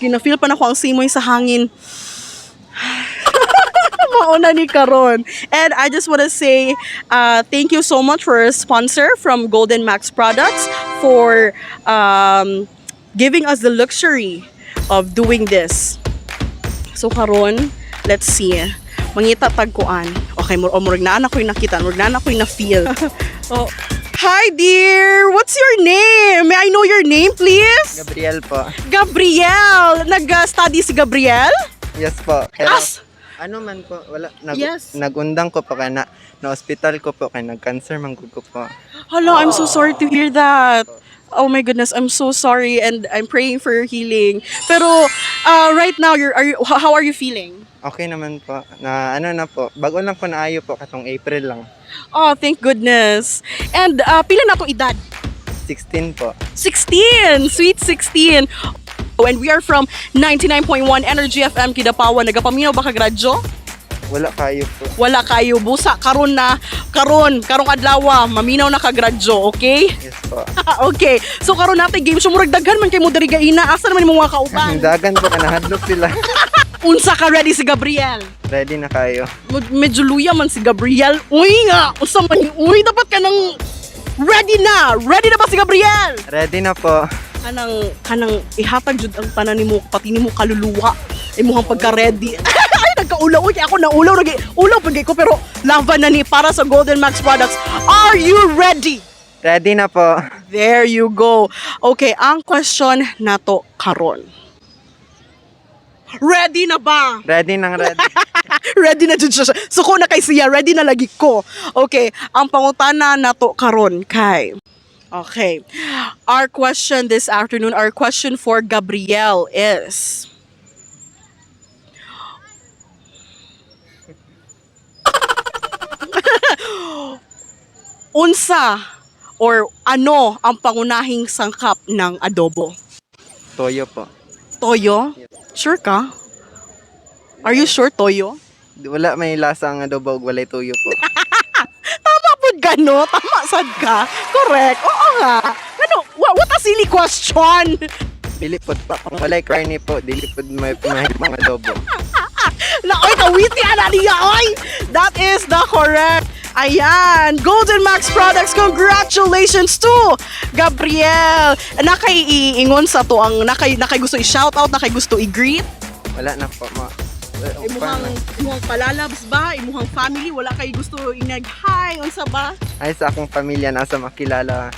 Gina-feel pa nako ang simoy sa hangin. Mauna ni karon. And I just want to say thank you so much for our sponsor from Golden Max Products for giving us the luxury of doing this. So karon, let's see. Mangita tagkuan. Okay, mur murag naa na ko'y nakita, murag naa na ko'y na-feel. Oh. Hi dear! What's your name? May I know your name, please? Gabriel po. Gabriel! Nag-study si Gabriel? Yes po. Pero, As! Ano man po, wala. Nag, Nagundang ko po kay na hospital ko po kay nag-cancer man gud ko po. Hala, I'm so sorry to hear that. Oh my goodness, I'm so sorry and I'm praying for your healing. Pero right now, you're, are you, how are you feeling? Okay naman po. Na ano na po, bago lang po naayo po katong April lang. Oh, thank goodness. And pila na tong edad? 16 po. 16! Sweet 16! And we are from 99.1 Energy FM Kidapawan. Nagapaminaw ba ka gradyo? Wala kayo po. Wala kayo. Busa, karon na. Karon, karong adlaw, maminaw na ka gradyo, okay? Yes po. Okay. So karon natin game show, murag daghan man kay mo diri gaina. Asa naman imong mga kauban? Dagan po kanahadlok sila. Unsa ka ready si Gabriel? Ready na kayo. Medyo luya man si Gabriel. Uy nga, unsa man ni- uy dapat ka nang ready na. Ready na ba si Gabriel? Ready na po. Kanang ihatag jud ang tanan nimo pati nimo kaluluwa imuhang pagka-ready. Ay, nagkaulaw. Uy, ako naulaw lagi. Ulaw pag ko pero laban na ni para sa Golden Max Products. Are you ready? Ready na po. There you go. Okay, ang question nato karon. Ready na ba? Ready nang ready. Ready na jud siya. Suko na kay siya, ready na lagi ko. Okay, ang pangutana nato karon kay. Okay. Our question this afternoon, our question for Gabriel is: Unsa or ano ang pangunahing sangkap ng adobo? Toyo po. Toyo? Sure ka? Are you sure toyo? Wala may lasa ang adobo ug walay toyo po. Tama po gano? Tama sad ka? Correct. Oo nga. Ano, what a silly question. Dili po pa. Walay karne po. Dili po may mga adobo. Na, oy, kawiti ana niya, oy! That is the correct. Ayan, Golden Max Products, congratulations to Gabriel. Nakay iingon sa to ang nakay gusto i-shout out, nakay gusto i-greet. Wala na po. Ma, Imuhang palalabs ba? Imuhang family? Wala kay gusto inag-hi? Unsa ba? Ay, sa akong pamilya nasa makilala.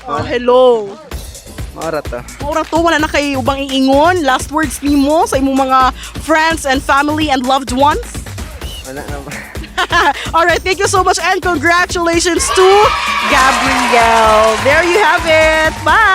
Oh, hello. Maura to. Maura to, wala na kay ubang iingon. Last words nimo sa imong mga friends and family and loved ones. Wala na ba? All right, thank you so much and congratulations to Gabrielle. There you have it. Bye.